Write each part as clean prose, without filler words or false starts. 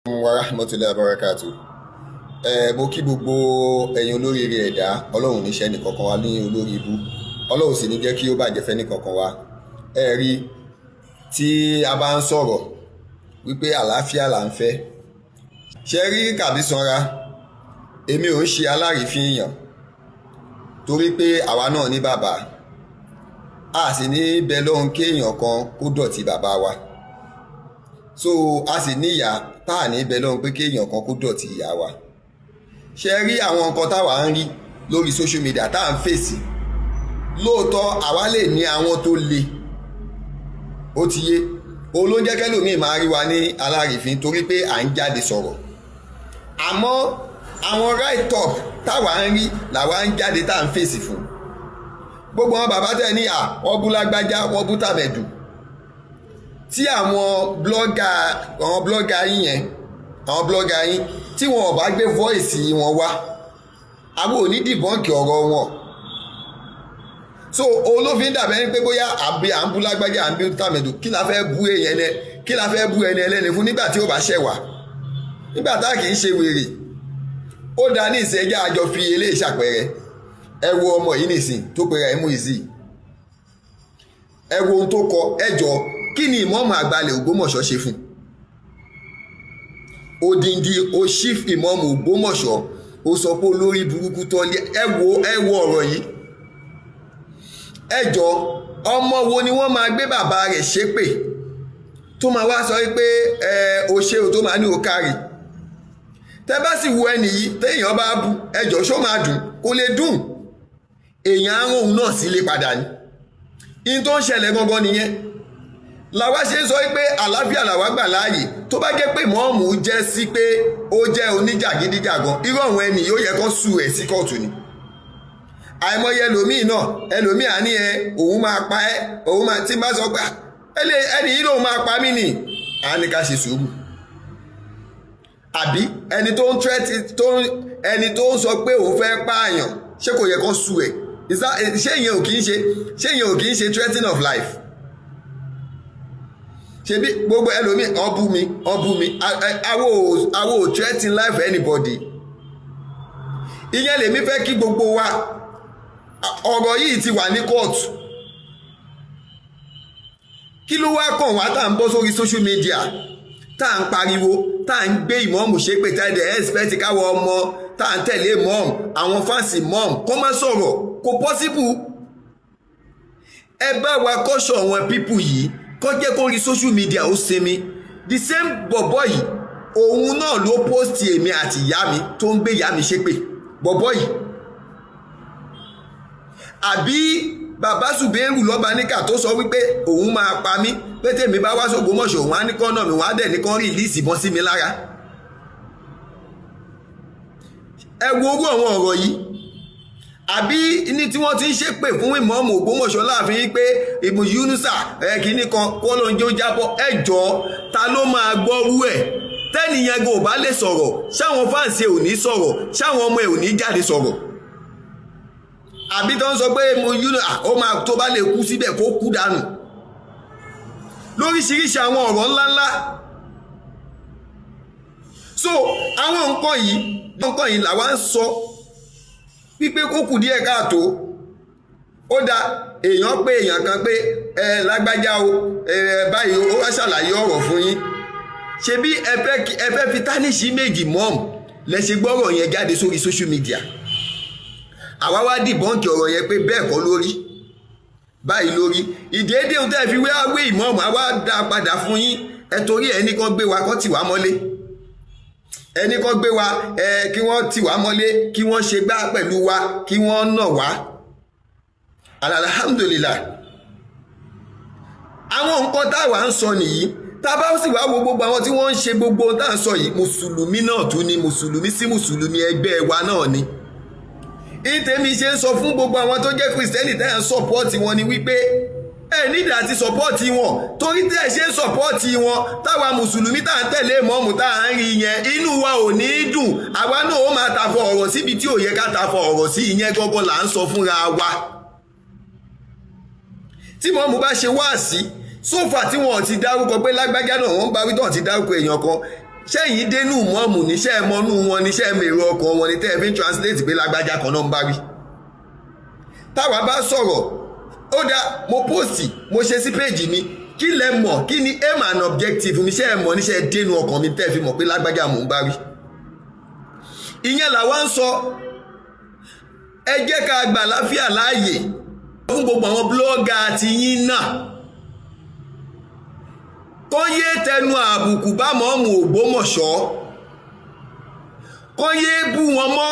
Wa rahmatulahi wa barakatu. Ẹ mo kí gbogbo ẹ̀yin olóríire ẹ̀dá. Ọlọ́run níṣẹ́ nìkankan wa ní olórí ibú, Ọlọ́run sì ní jẹ́ kí ó bàjẹ́ fẹ́ nìkankan wa. Ẹ rí tí a bá ń sọ̀rọ̀ wípé àlàáfíà là ń fẹ́ ṣe rí kàbí sanra. Èmi ò ń ṣe alárìífín èèyàn, torí pé àwa náà ní bàbá, a sì ní bẹ lọ́hùn kéèyàn kan kó dọ̀tí bàbá wa. So a sì ní ìyá tá à ní bẹ lọ́hùn pé kéèyàn kan kó dọ̀tí ìyá wa. Ṣe rí àwọn nǹkan táwa ń rí lórí social media tá à ń fèsì? Lóòótọ́, àwa lè ní àwọn tó le, ó ti yé. Òun ló ń jẹ́ kẹ́lòmíì máa rí wa ní alárìífín, torí pé à ń jáde sọ̀rọ̀. Àmọ́ àwọn write up táwa ń rí làwa ń jáde tá à ń fèsì fún. Gbogbo wọn bàbá tẹ̀ ní à wọ́n bú lágbájá, wọ́n bú tàmẹ̀dù, tí àwọn blogger yín yẹn, àwọn blogger yín, tí wọn ò bá gbé voice wọn wá, àwọn ò ní debunk ọ̀rọ̀ wọn. So olófin dàbẹ́ ní pé bóyá àbí à ń bú lágbájá, à ń bú tàmẹ̀dù. Kí la fẹ́ bú èèyàn ẹni? Kí la fẹ́ bú ẹni ẹlẹ́ni fún nígbà tí ó bá ṣẹ̀ wá, nígbà tá kì í ṣe wèrè? Ó dá ní ìṣẹ́jà àjọ fi eléyìí ṣàpẹẹrẹ. Ẹ wo ọmọ yìí nìsín tó pera ẹ̀ Muizi. Ẹ wo ohun tó kọ. Ẹ jọ, kí ni ìmọ̀ọ́mù àgbàlẹ̀ Ògbómọ̀ṣọ́ ṣe fún odindi o? Chief ìmọ̀ọ́mù Ògbómọ̀ṣọ́, ó sọ pé olórí burúkú tó lé. Ẹ wo, ẹ wo ọ̀rọ̀ yìí. Ẹ jọ, ọmọ wo ni wọ́n máa gbé bàbá rẹ̀ ṣépè tó máa wá sọ pé ẹ o ṣe o, tó máa ní o kárì? Tẹ bá sì wo ẹnì yìí, téèyàn bá bu ẹjọ́, ṣó máa dùn? Kó lè dùn. Èèyàn á rán òun náà sílé padà ní. In tó ń ṣẹlẹ̀ gangan nìyẹn làwa ṣe ń sọ pé àlàáfíà làwa gbà láàyè. Tó bá jẹ́ pé mọ́ọ̀mù jẹ́ sí pé ó jẹ́ oníjàgídíjàgan, irú àwọn ẹni yóò yẹ kó sue ẹ̀ sí kóòtù ni. Àìmọye ẹlòmíì náà, ẹlòmíì á ní ẹ òun máa pa ẹ, òun máa tí n bá sọ pé ẹni yìí lòun máa pa mí nì, á ní ká ṣe sùúrù. Àbí ẹni tó ń threat, tó ń ẹni tó ń sọ pé òun fẹ́ pààyàn, ṣé kò yẹ kó sue ẹ̀? Ṣé ìyẹn ò kì í ṣe threatening of life? Ṣebí gbogbo ẹlòmíì, ó bú mi, ó bú mi, àwa ò threaten life anybody. Ìyẹn lèmi fẹ́ kí gbogbo wa. Ọ̀rọ̀ yìí ti wà ní kóòtù. Kí ló wá kàn wá tá à ń bọ́ sórí social media, tá à ń pariwo, tá à ń gbé ìmọ̀ọ́mù ṣépè, tá à ń expect káwọ ọmọ tá à ń tẹ̀lé mọ́ọ̀mù, àwọn fans mọ́ọ̀mù, kó má sọ̀rọ̀? Kò possible. Ẹ bá wa kọ́ṣọ̀ àwọn people yìí, kó jẹ́ kó rí social media ó sinmi. The same bọ̀bọ̀ yìí, òun náà ló post èmi àti ìyá mi, tó ń gbé ìyá mi ṣépè. Bọ̀bọ̀ yìí, àbí bàbá Ṣùbẹ́rù lọ́ba níkà tó sọ wípé òun máa pa mí, pé tèmi bá wá sÓgbómọ̀ṣọ́, òun á ní kọ́nà mi, wọ́n á dẹ̀ ní kán release ìbọn sí mi lára. Ẹ wo orú àwọn ọ̀rọ̀ yìí. Àbí ní tí wọ́n ti ń ṣépè fún ìmọ̀ọ́mù Ògbómọ̀ṣọ́ láàfin pé ìbò Yunusa ẹ kìíní kan kó ló ń jẹ́ ó jábọ́. Ẹ jọ, ta ló máa gbọ́rú ẹ̀? Tẹ́nìyẹn gan ò bá lè sọ̀rọ̀, ṣáwọn fans ò ní sọ̀rọ̀? Ṣáwọn ọmọ ẹ̀ ò ní jáde sọ̀rọ̀? Àbí tó ń sọ pé mo Yunusa ó máa tó bá lè kú síbẹ̀, kó kú dànù, lóríṣiríṣi àwọn ọ̀rọ̀ ńláńlá. So àwọn nǹkan yìí làwa ń sọ wípé kó kù díẹ̀ káàtó. Ó da èèyàn pé èèyàn kan pé ẹ lágbájá o, ẹ báyìí, ó wá ṣàlàyé ọ̀rọ̀ fún yín. Ṣebí ẹ fẹ́ fi tarnish image mọ́ọ̀mù lẹ ṣe gbọ́rọ̀ yẹn jáde sórí social media. Àwa wá debunk ọ̀rọ̀ yẹn pé bẹ́ẹ̀ kọ́ lórí, báyìí lórí. Ìdéédé ohun tẹ́ ẹ fi wé wé ìmọ̀ọ́mù, àwa dá a padà fún yín. Ẹ torí ẹ ní kán gbé wa, kán tì wá mọ́lé. Ẹni kán gbé wa, ẹ kí wọ́n tì wá mọ́lé, kí wọ́n ṣe gbá pẹ̀lú wa, kí wọ́n nà wá. Alhamdulillah, àwọn nǹkan táwa ń sọ nìyí. Tá a bá sì wá wo gbogbo àwọn tí wọ́n ń ṣe gbogbo ohun tá à ń sọ yìí, mùsùlùmí náà tún ni, mùsùlùmí sí mùsùlùmí ẹgbẹ́ wa náà ni. Ìtẹ̀mí ṣe ń sọ fún gbogbo àwọn tó jẹ́ Christian tẹ́ ẹ̀ ń support wọn ni wípé ẹ nídìí àti support wọn, torí tẹ́ ẹ ṣe ń support wọn, táwa mùsùlùmí tá à ń tẹ̀lé mọ́ọ̀mù tá à ń rí yẹn, inú wa ò ní í dùn. Àwa náà ó máa tafọ ọ̀rọ̀ síbi tí ò yẹ ká tafọ ọ̀rọ̀ sí. Ìyẹn gọ́gọ́ là ń sọ fúnra wa. Tí mọ́ọ̀mù bá ṣe wáàsí sófà tí wọ́n ti dárúkọ pé lágbájá náà wọ́n ń bá wí tán, ti dárúkọ èèyàn kan. Ṣẹ́yìn dénú mọ́ọ̀mù níṣẹ́ mọ́nú wọn níṣẹ́ mèrò ọkàn wọn ní tẹ́ ẹ fi ń translate pé lágbájá kan náà ń bá wí? Táwa bá sọ̀rọ̀, ó dá mo post, mo ṣe sí page mi. Kí lẹ mọ̀? Kí ni aim and objective mi? Ṣé ẹ mọ̀ níṣẹ́ dénú ọkàn mi tẹ́ ẹ fi mọ̀ pé lágbájá mò ń bá wí? Ìyẹn làwa ń sọ. Ẹ jẹ́ ká gbà láfíà láàyè fún gbogbo àwọn blogger ti yín náà, kó yé tẹnu àbùkù bá mọ́ọ̀mù Ògbómọ̀ṣọ́, kó yé bú wọn mọ́.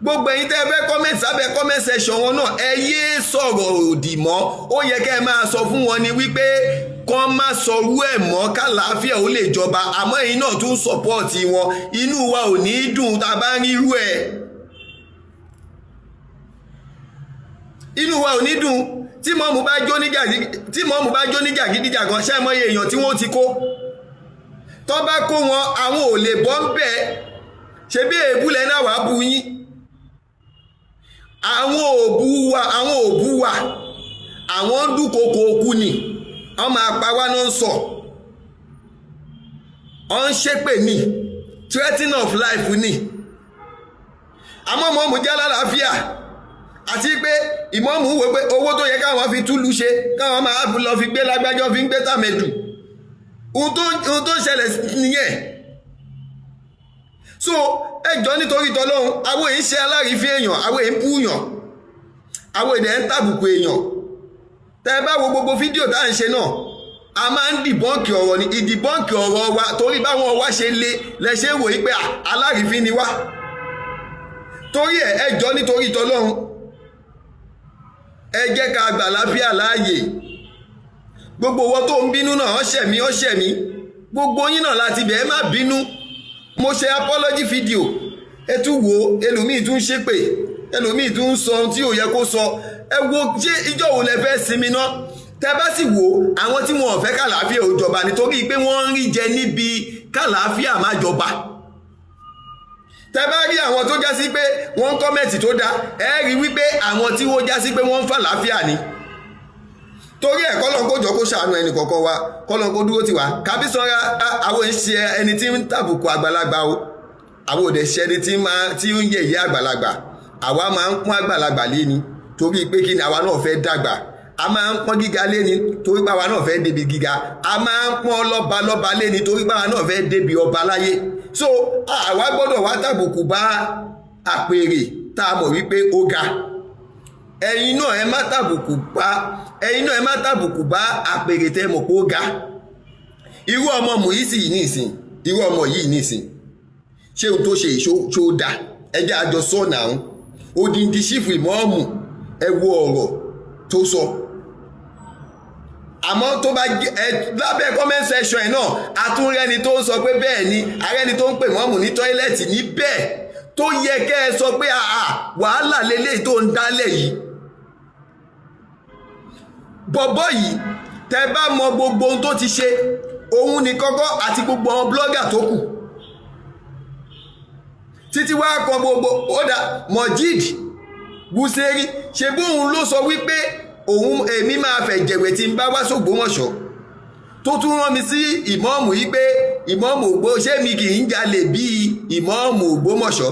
Gbogbo ẹ̀yin tẹ́ ẹ fẹ́ comment sábẹ́ comment section wọn náà, ẹ yé sọ̀rọ̀ òdì mọ́. Ó yẹ kẹ́ ẹ máa sọ fún wọn ni wípé kán má sọrú ẹ̀ mọ́, kàlàáfíà ó lè jọba. Àmọ́ ẹ̀yin náà tún support wọn. Inú wa ò ní dùn tá a bá ń rírú ẹ̀. Inú wa ò ní dùn tí mọ́mù bá jó ní jàgídíjàgan. Ṣé mọ́ èèyàn tí wọ́n ti kó tó bá kó wọn, àwọn ò lè bọ́ ń bẹ̀. Ṣe bí èébú lẹ́ náà wàá bu yín? Àwọn òbú wa, àwọn òbú wa, àwọn ń dúnkokò okú ni. Wọ́n máa pa wá náà ń sọ, wọ́n ń ṣépè ní threatening of life ni. Àmọ́ mọ́mù jẹ́ lálàáfíà, àti pé ìmọ̀ọ́mù wò pé owó tó yẹ káwọn fi túlù ṣe, káwọn máa lọ fi gbé lágbájọ́, fi ń gbé tàmẹ̀dù. Ohun tó ń ṣẹlẹ̀ nìyẹn. So ẹ jọ̀ọ́, nítorí tọlọ́hun, àwọn èyí ṣe alárífín èèyàn, àwọn èyí ń búyàn, àwọn èdè ń tàbùkù èèyàn. Tẹ́ ẹ bá wo gbogbo fídíò tá à ń ṣe náà, a máa ń debunk ọ̀rọ̀ ni. Ì debunk ọ̀rọ̀ wa, torí báwọn wa ṣe le lẹ ṣe wò yí pé alárífín ni wá. Torí ẹ, ẹ jọ̀ọ́, nítorí tọlọ́hun, ẹ jẹ́ ká gbà láfíà láàyè. Gbogbo owó tó ń bínú náà, ọ̀ṣẹ̀ mi, ọ̀ṣẹ̀ mi, gbogbo yín náà láti bẹ̀. Ẹ má bínú. Mo ṣe apology video, ẹ tún wo, ẹlòmíì tún ṣépè, ẹlòmíì tún sọ ohun tí ò yẹ kó sọ. Ẹ wo, ṣé ìjọ wo lẹ fẹ́ sinmi náà? Tẹ bá sì wo àwọn tí wọn ò fẹ́ kàlàáfíà ò jọba, nítorí pé wọ́n ń rí jẹ níbi kàlàáfíà má jọba. Tẹ bá rí àwọn tó já sí pé wọ́n ń comment tó dáa, ẹ rí wípé àwọn tí wọ́n já sí pé wọ́n ń fà láfíà ni. Torí ẹ̀, kọ́lọ́n kó jọ kó ṣàánú ẹnì kọ̀ọ̀kan wa, kọ́lọ́n kó dúró tì wá. Kábísọ́ra, àwọn ń ṣe ẹni tí ń tàbùkù àgbàlagbà o. Àwọn òde ṣe ẹni tí ń yẹ̀yẹ́ àgbàlagbà. Àwa máa ń pọ́n àgbàlagbà lé ni, torí pé kí ni? Àwa náà fẹ́ dàgbà. A máa ń pọ́n gíga lé ni, torí pé àwa náà fẹ́ débi gíga. A máa ń pọ́n lọ́ba lọ́ba lé ni, torí pé àwa náà fẹ́ débi ọba láyé. So àwa gbọ́dọ̀ wá tàbùkù bá àpèrè tá a mọ̀ wípé ó ga. Ẹ̀yin náà, ẹ má tàbùkù bá, ẹ̀yin náà, ẹ má tàbùkù bá àpèrè tẹ́ mọ̀ pé ó ga. Irú ọmọ Mùísì yìí nísìn, irú ọmọ yìí nísìn, ṣé ohun tó ṣe ìṣó ṣó dá? Ẹ jẹ́ àjọ sọ́ọ̀nà àwọn odindi chief ìmọ̀ọ́mù. Ẹ wo ọ̀rọ̀ tó sọ. Àmọ́ tó bá ẹ lábẹ́ comment section ẹ̀ náà, àtúnrẹ́ni tó ń sọ pé bẹ́ẹ̀ ni, arẹ́ni tó ń pè mọ́mù ní toilet ní bẹ́ẹ̀, tó yẹ kẹ́ ẹ sọ pé àà, wàhálà lélẹ́yìí tó ń dálẹ̀ yìí. Bọ̀bọ̀ yìí, tẹ bá mọ gbogbo ohun tó ti ṣe, òun ní kọ́kọ́ àti gbogbo àwọn blogger tó kù títí wá kọ gbogbo. Ó dà, Mojeed Buseri, ṣe bóun ló sọ wípé òun èmi máa fẹ̀ jẹ̀wẹ̀ tí ń bá wá sÓgbómọ̀ṣọ́, tó tún rán mi sí ìmọ̀ọ́mù yìí pé ìmọ̀ọ́mù Ògbó, ṣé mi kì í jalè bíi ìmọ̀ọ́mù Ògbómọ̀ṣọ́?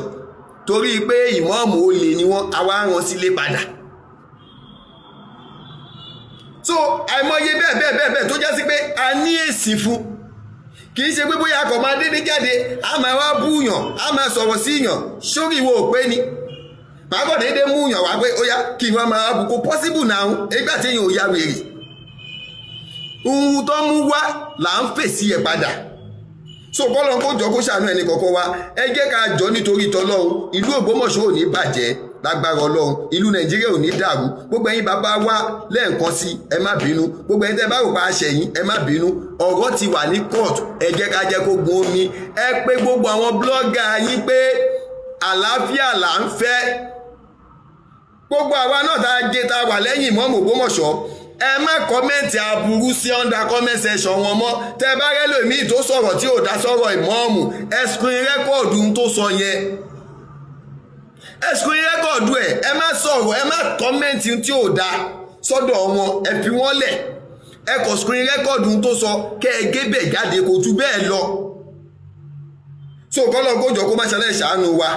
Torí pé ìmọ̀ọ́mù olè ni wọ́n, àwa rán sílé padà. So àìmọye bẹ́ẹ̀ bẹ́ẹ̀ bẹ́ẹ̀ bẹ́ẹ̀ tó já sí pé a ní èsì fún. Kì í ṣe pé bóyá akọ̀ máa dédé jáde, a máa wá búyàn, a máa sọ̀rọ̀ sí yàn. Sórí ìwọ ò pé ni màá kọ̀ déédéé mú yàn wá pé ó yá, kí wọ́n máa bù. Kó possible now, nígbà tí èèyàn ò ya wèrè. Ohun tó mú wá là ń fèsì ẹ̀ padà. So kọ́lọ́n kó jọ kó ṣàánú ẹnì kọ̀ọ̀kan wa. Ẹ jẹ́ ká jọ nítorí tọlọ́run. Ìlú Ògbómọ̀ṣọ́ ò ní bàjẹ́ lágbára Ọlọ́run. Ìlú Nàìjíríà ò ní dàrú. Gbogbo ẹ̀yin bàbá wa, lẹ́ẹ̀kan sí, ẹ má bínú. Gbogbo ẹ̀yin tẹ́ bá rò pa aṣẹ̀yìn, ẹ má bínú. Ọ̀rọ̀ ti wà ní court. Ẹ jẹ́ ká jẹ́ kó gun omi. Ẹ pé gbogbo àwọn blogger yín pé àlàáfíà là ń fẹ́. Gbogbo àwa náà tá a jẹ, tá a wà lẹ́yìn ìmọ̀ọ́mù Ògbómọ̀ṣọ́, ẹ má comment aburú sí under comment section wọn mọ́. Tẹ bá rẹ́ lòmíì tó sọ̀rọ̀ tí ò dá sọ̀rọ̀ ìmọ̀ọ́mù, ẹ screen record tó sọ yẹn, ẹ screen record ẹ̀. Ẹ má sọ̀rọ̀, ẹ má comment tí ò dá sọ́dọ̀ wọn. Ẹ fi wọ́n lẹ̀. Ẹ kọ̀ screen record tó sọ, kẹ́ ẹ gé bẹ̀ jáde. Kò ju bẹ́ẹ̀ lọ. So kọ́lọ́n kó jọ kó má ṣẹlẹ̀ ṣàánú wa,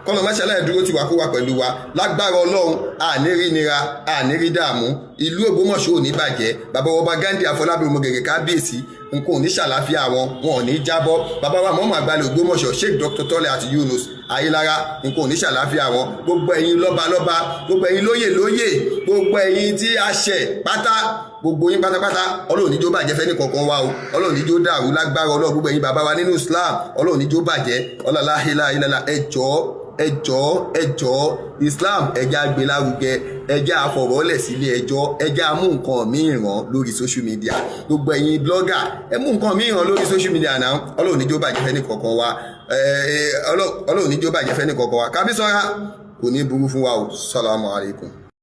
kọ́lọ́n má ṣẹlẹ̀ dúró tiwa, kó wà pẹ̀lú wa. Lágbára Ọlọ́run, àní nira, àní rí dààmú. Ìlú Ògbómọ̀ṣọ́ ò ní bàjẹ́. Bàbá ọba Ghandi Àfọlábí Òmùgẹ̀gẹ̀, kábíyèsí, nǹkan ò ní ṣàlàáfíà wọn, wọn ò ní jábọ́. Bàbá wa mọ́mọ́ àgbàlẹ̀ Ògbómọ̀ṣọ́, Sheikh Dr. Tọ́lẹ̀ àti Yunus Ayélára, nǹkan ò ní ṣàlàáfíà wọn. Gbogbo ẹ̀yin lọ́balọ́ba, gbogbo ẹ̀yin lóyè lóyè, gbogbo ẹ̀yin tí a ṣẹ̀ pátá, gbogbo yín pátápátá, Ọlọ́run níjó bàjẹ́ fẹ́ ní kankan wa o. Ọlọ́run níjó dàrú lágbára Ọlọ́run. Gbogbo ẹ̀yin bàbá wa nínú Islam, Ọlọ́run níjó bàjẹ́. Ọlọ́láhìlá ìlàlá. Ẹ jọ̀ọ́, ẹ jọ̀ọ́, ẹ jọ̀ọ́, Islam, ẹ jẹ́ á gbé lárugẹ, ẹ jẹ́ á fọ̀rọ̀lẹ̀ sílé ẹjọ́, ẹ jẹ́ á mú nǹkan míì ràn lórí social media. Gbogbo ẹ̀yin blogger, ẹ mú nǹkan míì ràn lórí social media náà. Ọlọ́run níjó bàjẹ́ fẹ́ ní kankan wa. Ọlọ́run níjó bàjẹ́ fẹ́ ní kankan wa. Kábísọ́ra kò ní burú fún wa o. Salamu alaykum.